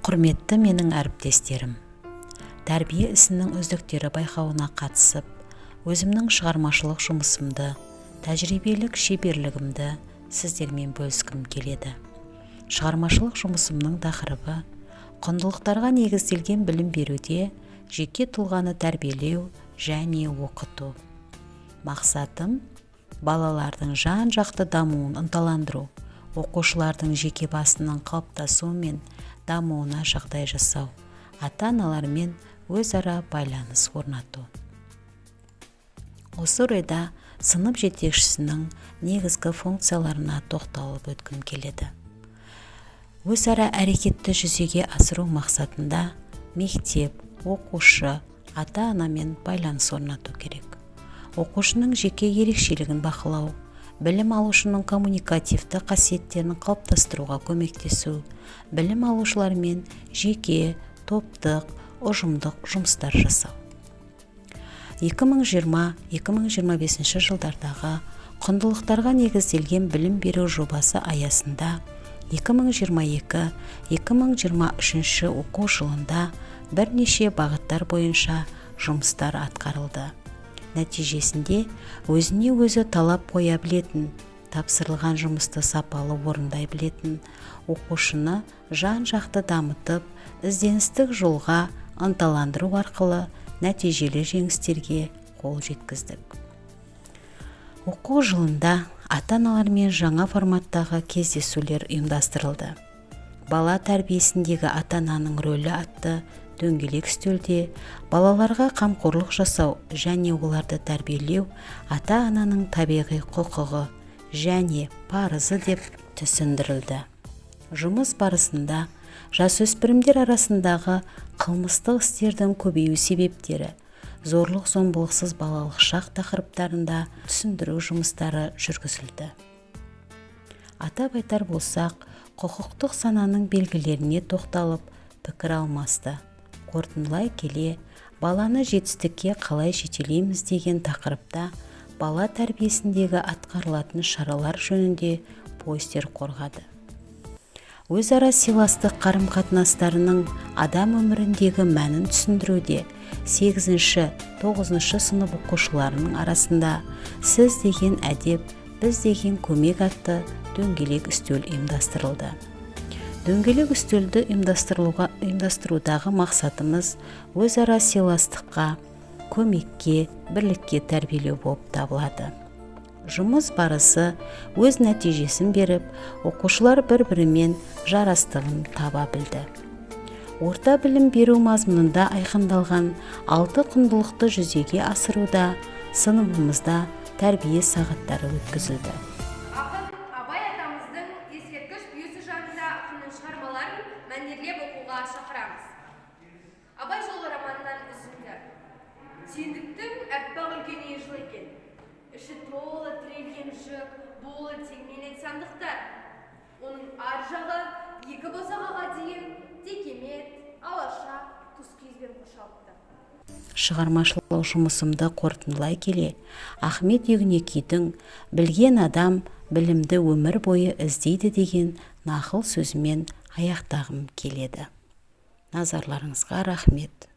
Құрметті менің әріптестерім! Тәрбие ісінің үздіктері байқауына қатысып, өзімнің шығармашылық жұмысымды, тәжірибелік шеберлігімді сіздермен бөліскім келеді. Шығармашылық жұмысымның тақырыбы: құндылықтарға негізделген білім беруде жеке тұлғаны тәрбиелеу және оқыту. Мақсатым: балалардың жан-жақты дамуын ынталандыру, оқушылардың жеке басының қалыптасуы мен дамуына жағдай жасау, ата-аналармен өзара байланыс орнату. Осы орайда сынып жетекшісінің негізгі функцияларына тоқталып өткім келеді. Өзара әрекетті жүзеге асыру мақсатында мектеп, оқушы, ата-анамен байланыс орнату керек. Оқушының жеке ерекшелігін бақылау, білім алушының коммуникативті қасиеттерін қалыптастыруға көмектесу, білім алушылармен жеке, топтық, ұжымдық жұмыстар жасау. 2020-2025 жылдардағы құндылықтарға негізделген білім беру жобасы аясында 2022-2023 оқу жылында бірнеше бағыттар бойынша жұмыстар атқарылды. Нәтижесінде өзіне өзі талап қоя білетін, тапсырылған жұмысты сапалы орындай білетін, оқушыны жан-жақты дамытып, ізденістік жолға ынталандыру арқылы нәтижелі жеңістерге қол жеткіздік. Оқу жылында ата-аналармен жаңа форматтағы кездесулер ұйымдастырылды. «Бала тәрбиесіндегі ата-ананың рөлі» атты дөңгелек үстелде балаларға қамқорлық жасау және оларды тәрбиелеу ата-ананың табиғи құқығы және парызы деп түсіндірілді. Жұмыс барысында жасөспірімдер арасындағы қылмыстық істердің көбею себептері, зорлық-зомбылықсыз балалық шақ тақырыптарында түсіндіру жұмыстары жүргізілді. Атап айтар болсақ, құқықтық сананың белгілеріне тоқталып, пікір алмасты. Қорытындылай келе, «Баланы жетістікке қалай жетелейміз» деген тақырыпта бала тәрбиесіндегі атқарылатын шаралар жөнінде постер қорғады. Өзара сыйластық қарым-қатынастарының адам өміріндегі мәнін түсіндіруде сегізінші, тоғызыншы сынып оқушыларының арасында «Сіз деген әдеп, біз деген көмек» атты дөңгелек үстел ұйымдастырылды. Дөңгелек үстелді ұйымдастырудағы мақсатымыз өзара сыйластыққа, көмекке, бірлікке тәрбиелеу болып табылады. Жұмыс барысы өз нәтижесін беріп, оқушылар бір-бірімен жарастығын таба білді. Орта білім беру мазмұнында айқындалған алты құндылықты жүзеге асыруда сыныбымызда тәрбие сағаттары өткізілді. Ақын Абай атамыздың ескерткіш бюсі жанында ақынның шығармаларын мәнерлеп оқуға шақырамыз. «Абай жолы» романынан үзінді. Сүйіндіктің аппақ үлкен үйі жылы екен. Іші толы тірелген жүк, булы теңмелек сандықтар. Оның ар жағы екі босағаға дейін текемет, алаша, тұскиізбен қоршалыпты. Шығармашылық жұмысымды қорытындылай келе, Ахмет Йүгінекидің «Білген адам білімді өмір бойы іздейді» деген нақыл сөзімен аяқтағым келеді. Назарларыңызға рахмет.